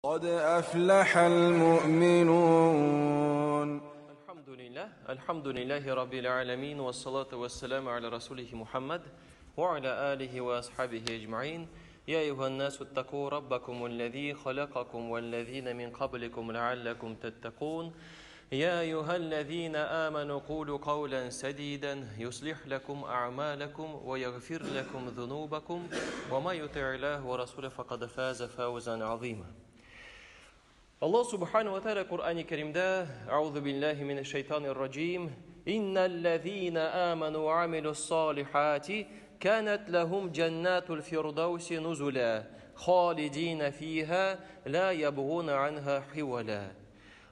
قد أفلح المؤمنون. الحمد لله، الحمد لله رب العالمين، والصلاة والسلام على رسوله محمد وعلى آله وأصحابه أجمعين. يا أيها الناس اتقوا ربكم الذي خلقكم والذين من قبلكم لعلكم تتقون. يا أيها الذين آمنوا قولوا قولا سديدا يصلح لكم أعمالكم ويغفر لكم ذنوبكم، وما يطع الله ورسوله فقد فاز فوزا عظيما. الله سبحانه وتعالى قرآن الكريم ده: أعوذ بالله من الشيطان الرجيم، إن الذين آمنوا وعملوا الصالحات كانت لهم جنات الفردوس نزلا خالدين فيها لا يبغون عنها حولا.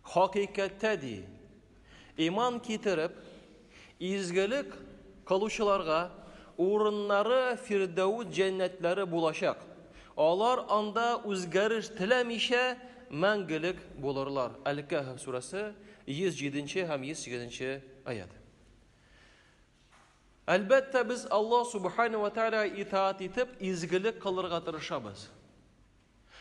Хакыйкатьтә ди, иман китереп, изгелек кылучыларга урыннары Фирдәүс җәннәтләре булачак. Алар анда үзгәреш теләмичә мәңгелек булырлар. Әл-Кәһф сүрәсе 107 һәм 108 аят. Әлбәттә, без Аллаһ субхана ва тааля итаат итеп, изгелек кылырга тырышабыз.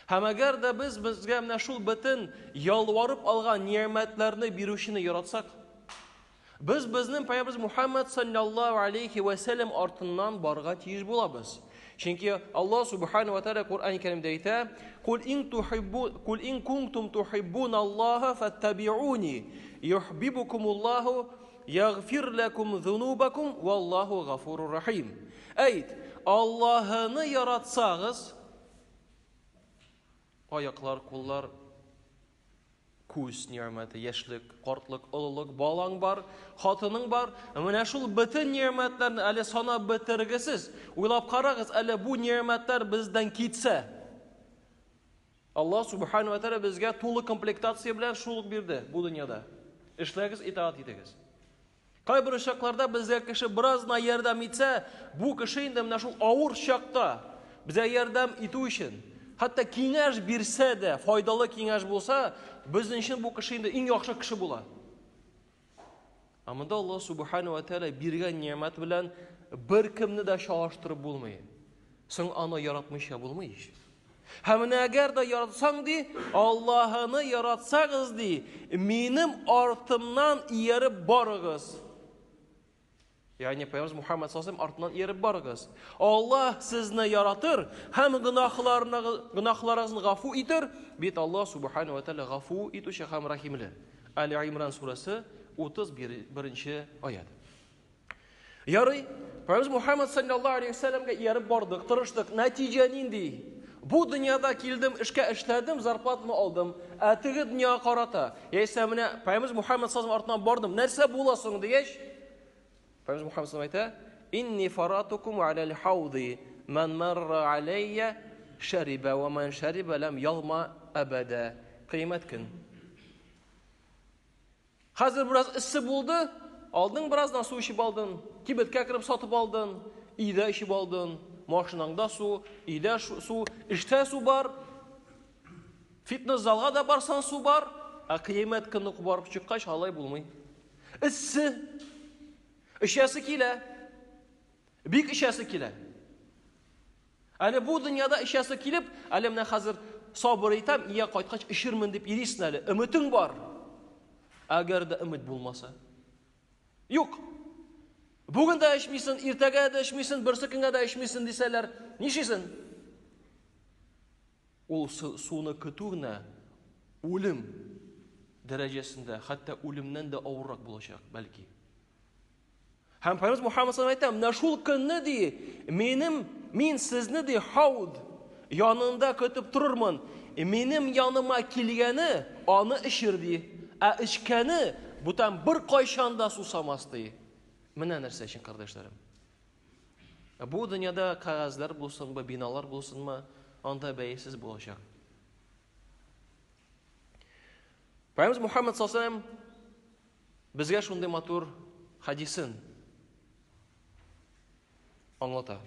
Һәм әгәр дә без безгә менә шул бөтен ялварып алган нигъмәтләрне бирүчене яратсак, без безнең Пәйгамбәребез Мухаммад саллаллаһу алейхи ва сәлләм артыннан барырга тиеш булабыз. Чөнки Аллаһ субхана ва тааля Коръән Кәримдә әйтә: "Кул ин тухиббу, кул ин кунтум тухиббун Аллаһа фаттабиуни юхбибукумуллаһу ягфир лакум зунубакум валлаһу гафурур рахим." Әйт, Аллаһны яратсагыз, аяклар, куллар, күз нигъмәте, яшьлек, картлык, олылык, балаң бар, хатының бар. Менә шул бөтен нигъмәтләрне әле санап бетергесез. Уйлап карагыз, әле бу нигъмәтләр бездән китсә. Аллаһ субхану ва тааля безгә тулы комплектация белән шул ук бирде бу дөньяда. Эшләгез, итаат итегез. Кайбер чакларда безгә кеше бераз гына ярдәм итсә, бу кеше инде менә шул авыр чакта безгә ярдәм итү өчен, хәтта киңәш бирсә дә, файдалы киңәш булса, безнең өчен бу кеше инде иң яхшы кеше була. Ә монда Аллаһ субхану ва тааля биргән нигъмәт белән беркемне дә чагыштырып булмый. Соң аны яратмыйча булмый ич. Һәм менә әгәр дә яратсаң ди, Аллаһыны яратсагыз ди, минем артымнан ияреп барыгыз. Ягъни Пәйгамбер Мухаммад саллаллаху артыннан ияреп барыгыз. Аллаһ сезне яратыр һәм гөнаһларыгызны гафу итер. Бит Аллаһ субхану ва тааля гафу итүче һәм рәхимле. Әл-Имран сүрәсе 31 аят. Ярый, Пәйгамбер Мухаммад саллаллаһу алейхи вәсәлләмгә ияреп бардык, тырыштык. Нәтиҗә нинди? Бу дөньяда килдем, эшкә эшләдем, зарплатаны алдым. Ә теге дөньяга карата, яисә менә Пәйгамбер Мухаммад саллаллаһу артыннан бардым, нәрсә була соң дигәч, Пәйгамбер Мухаммад саллаллаһу әйтә: "Инни фаратукум алал хауди, ман марра алайя шариба ва ман шариба лам ялма абада." Кыямәт көн. Хәзер бераз эссе булды, алдың бераздан су эчеп алдың, кибеткә кереп сатып алдың, өйдә эчеп алдың, машинаңда су, өйдә су, эштә су бар. Фитнес залга да барсаң су бар, ә кыямәт көне барып чыккач алай булмый. Эссе. Эчәсе килә. Бик эчәсе килә. Әле бу дөньяда эчәсе килеп, әле менә хәзер сабыр итәм, ия кайткач эчермен дип йөрисең әле. Өметең бар. Әгәр дә өмет булмаса. Юк. Бүген дә эчмисең, иртәгә дә эчмисең, берсе көнгә дә эчмисең дисәләр, нишлисең? Ул суны көтү генә үлем дәрәҗәсендә, хәтта үлемнән дә авыррак булачак, бәлки. Һәм Пәйгамбер Мухаммад саллаллаху әйтә, менә шул көнне ди, минем мин сезне ди хауд янында көтеп торырмын. Минем яныма килгәне аны эчер ди, ә эчкәне бүтән бер кайчан да сусамас ди. Менә нәрсә өчен, кардәшләрем. Бу дөньяда кәгазьләр булсынмы, биналар булсынмы, анда бәясез булачак. Пәйгамбер Мухаммад саллаллаху Безгә шундый матур хадисын аңлата.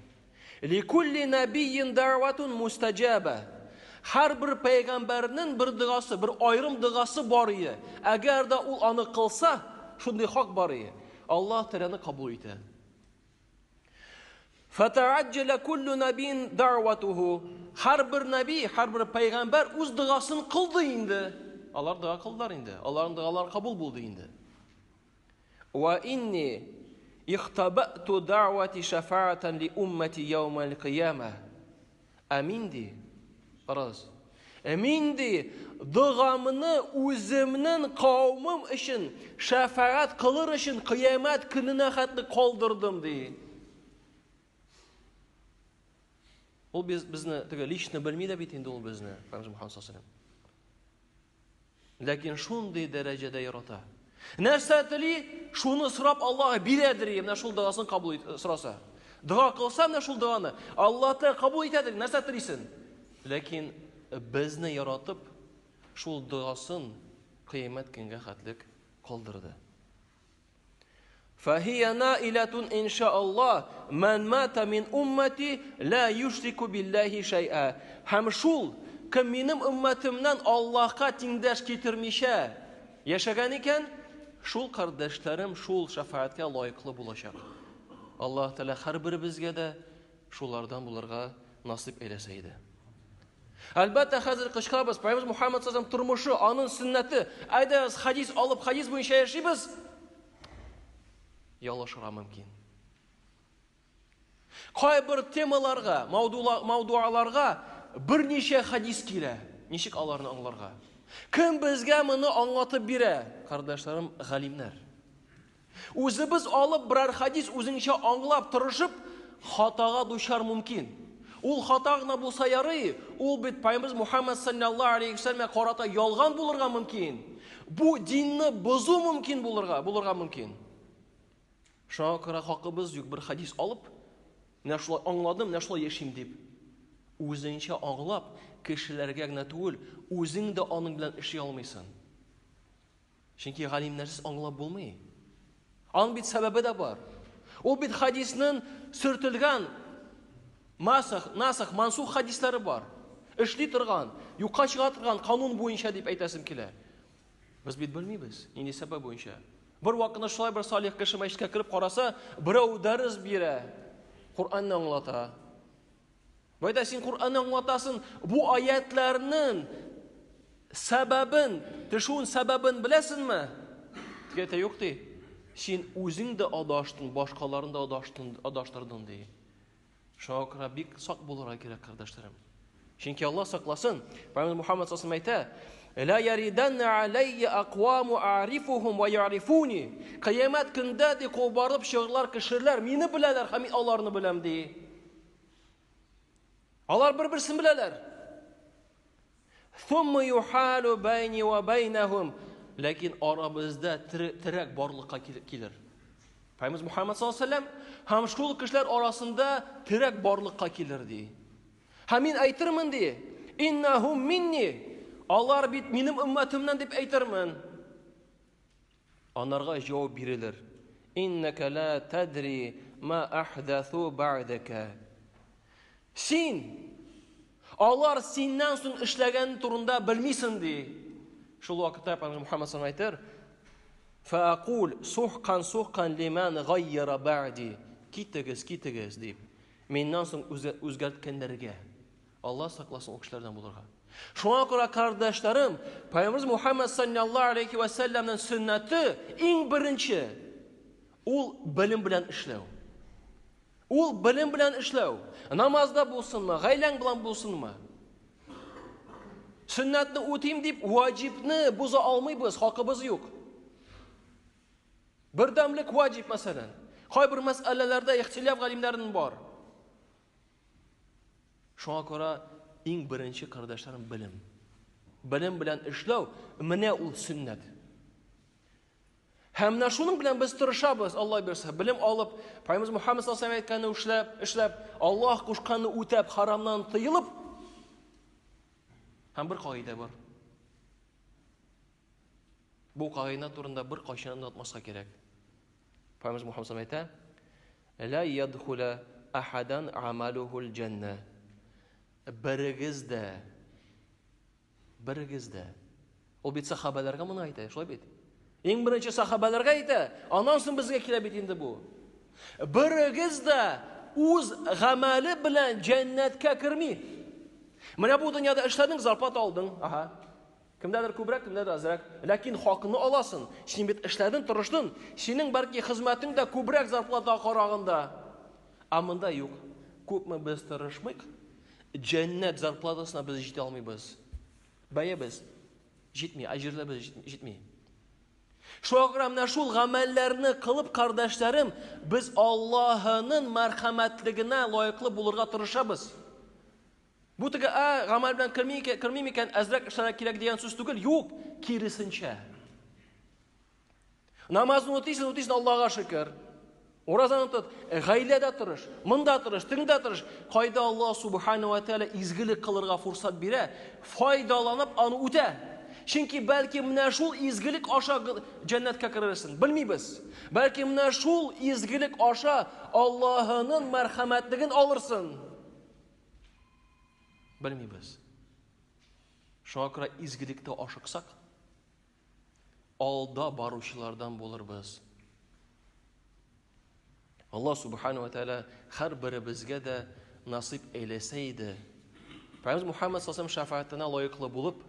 Ликулли набийин дa'ватун мустаҗаба. Һәрбер пәйгамбәрнең бер догасы, бер аерым догасы бар ие. Әгәр дә ул аны кылса, шундый хак бар ие. Аллаһ Тәгаләне кабул итә. Фата'аджжаля куллю набин дa'ватуху. Һәрбер наби, һәрбер пәйгамбәр үз догасын кылды инде. Алар дога кылдылар инде. Аларның догалары кабул булды инде. Ва инни ихтабату дa'вати шафаатан ли уммати яумал кыяма. Ә мин ди, карагыз. Ә мин ди, догамны үземнең кавымым өчен шәфәгать кылыр өчен кыямәт көненә хәтле калдырдым ди. Ул без, безне теге лично белми дә бит инде ул безне, Пәйгамбер Мухаммад саллаллаху алейһи Ләкин шундый дәрәҗәдә ярата. Нәрсә тели, шуны сорап Аллаһ бирәдер, менә шул догасын кабул ит, сораса. Дога кылса, менә шул доганы Аллаһ та кабул итәдер, нәрсә телисен. Ләкин безне яратып, шул догасын кыямәт көнгә хәтлек калдырды. Фәһия наиләтун иншаалла ман мата мин уммати ла юшрику биллаһи шәй'a. Һәм шул, кем минем өммәтемнән Аллаһка тиңдәш китермичә яшәгән икән, шул кардәшләрем шул шәфәгатькә лаеклы булачак. Аллаһ Тәгалә һәрберебезгә дә шулардан булырга насыйп әйләсә иде. Әлбәттә, хәзер кычкырабыз, Пәйгамбер Мухаммад саллаллаху тормышы, аның сөннәте. Әйдәгез, хадис алып, хадис буенча яшибез. Ялгышырга мөмкин. Кайбер темаларга, маудуаларга берничә хадис килә. Ничек аларны аңларга? Кем безгә моны аңлатып бирә? Кардәшләрем, галимнәр. Үзебез алып берәр хадис үзеңчә аңлап тырышып, хатага дучар мөмкин. Ул хата гына булса ярый, ул бит Пәйгамбәребез Мухаммад саллаллаһу алейхи вәсәлләмгә карата ялган булырга мөмкин. Бу динне бозу мөмкин булырга, булырга мөмкин. Шуңа күрә хакыбыз юк бер хадис алып, менә шулай аңладым, менә шулай яшим дип. Үзеңчә аңлап, кешеләргә генә түгел, үзең дә аның белән эшли алмыйсың. Чөнки галимнәрсез аңлап булмый. Аның бит сәбәбе дә бар. Ул бит хадиснең сөртелгән масах, насах, мансух хадисләре бар. Эшли торган, юкка чыга торган канун буенча дип әйтәсем килә. Без бит белмибез, нинди сәбәп буенча. Бер вакытны шулай бер салих кеше мәчеткә кереп караса, берәү дәрес бирә, Коръәнне аңлата. Байда син Коръәнне аңлатасың, бу аятларның сәбәбен, төшүен сәбәбен беләсеңме? Тик әйтә, юк ди. Син үзең дә адаштың, башкаларны да адаштың, адаштырдың ди. Шуңа күрә бик сак булырга кирәк, кардәшләрем. Чөнки Аллаһ сакласын, Пәйгамбер Мухаммад саллаллаху алейһи әйтә, Ла яриданна алайя акваму арифухум ва ярифуни. Кыямәт көндә ди кубарып чыгырлар кешеләр, мине беләләр һәм мин аларны беләм ди. Алар бер-берсен беләләр. Thumma yuhalu bayni wa baynahum. Ләкин арабызда терәк барлыкка килер. Пәйгамбер Мухаммад саллаллаху алейһи һәм һәм шул кешеләр арасында терәк барлыкка килер ди. Һәм мин әйтермен ди, иннахум минни. Алар бит минем өммәтемнән дип әйтермен. Анарга җавап бирелер. Иннәкә ла тадри ма ахдәсу бәгъдәкә. Син алар синнән соң эшләгән турында белмисең ди. Шул вакытта Пәйгамбер Мухаммад саллаллаху әйтер: "Фәакул сухкан сухкан лиман гайяра бәгъди." Китегез, китегез дип. Миннән соң үзгәрткәннәргә. Алла сакласын ул кешеләрдән булырга. Шуңа күрә, кардәшләрем, Пәйгамбәребез Мухаммад саллаллаһу алейхи ва сәлләмнең сөннәте иң беренче ул белем белән эшләү. Ул белем белән эшләү. Намазда булсынмы, гаиләң белән булсынмы? Сөннәтне үтим дип, ваҗибне боза алмыйбыз, хакыбыз юк. Бердәмлек ваҗиб мәсәлән. Кайбер мәсьәләләрдә ихтилаф галимнәренең бар. Шуңа күрә иң беренче кардәшләрем белем. Белем белән эшләү менә ул сөннәт. Һәм менә шуның белән без тырышабыз, Алла бирсә, белем алып, Пәйгамбер Мухаммад саллаллаху алейһи әйткәнне эшләп, эшләп, Аллаһ кушканны үтәп, харамнан тыелып. Һәм бер кагыйдә бар. Бу кагыйдә турында бер кайчан онытмаска кирәк. Пәйгамбер Мухаммад саллаллаху әйтә: "Ла ядхула ахадан амалухул җанна." Берегез дә берегез дә. Ул бит сахабәләргә моны әйтә, шулай бит? Иң беренче сахабәләргә әйтә, аннан соң безгә килә бит инде бу. Берегез дә үз гамәле белән җәннәткә керми. Менә бу дөньяда эшләдең, зарплата алдың. Ага. Кемдәдер күбрәк, кемдәдер азрак. Ләкин хакны аласың. Син бит эшләдең, тырыштың. Синең бәлки хезмәтең дә күбрәк зарплатага караганда. Ә монда юк. Күпме без тырышмыйк, җәннәт зарплатасына без җитә алмыйбыз. Бәябез җитми, әҗерләребез җитми. Шуңа күрә менә шул гамәлләрне кылып, кардәшләрем, без Аллаһының мәрхәмәтлегенә лаеклы булырга тырышабыз. Бу теге, ә, гамәл белән керми икән, кермим икән, әзрәк эшләргә кирәк дигән сүз түгел. Юк, киресенчә. Намазны үтисең, үтисең, Аллаһка шөкер. Уразаны тот, гаиләдә тырыш, монда тырыш, тегендә тырыш. Кайда Аллаһ субхана ва тааля изгелек кылырга фурсат бирә, файдаланып аны үтә. Чөнки бәлки менә шул изгелек аша җәннәткә керерсең, белмибез. Бәлки менә шул изгелек аша Аллаһының мәрхәмәтлеген алырсың. Белмибез. Шуңа күрә изгелектә ашыксак, алда баручылардан булырбыз. Аллаһ субхану ва тааля һәрберебезгә дә насыйп әйләсә иде. Пәйгамбер Мухаммад саллаллаху шәфәгатенә лаеклы булып,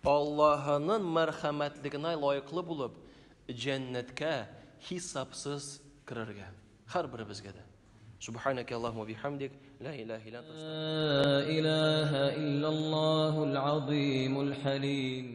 Аллаһының мәрхәмәтлегенә лаеклы булып, җәннәткә хисапсыз керергә. Һәрберебезгә дә. سبحانك اللهم وبحمدك لا إله إلا أنت لا إله إلا الله العظيم الحليم.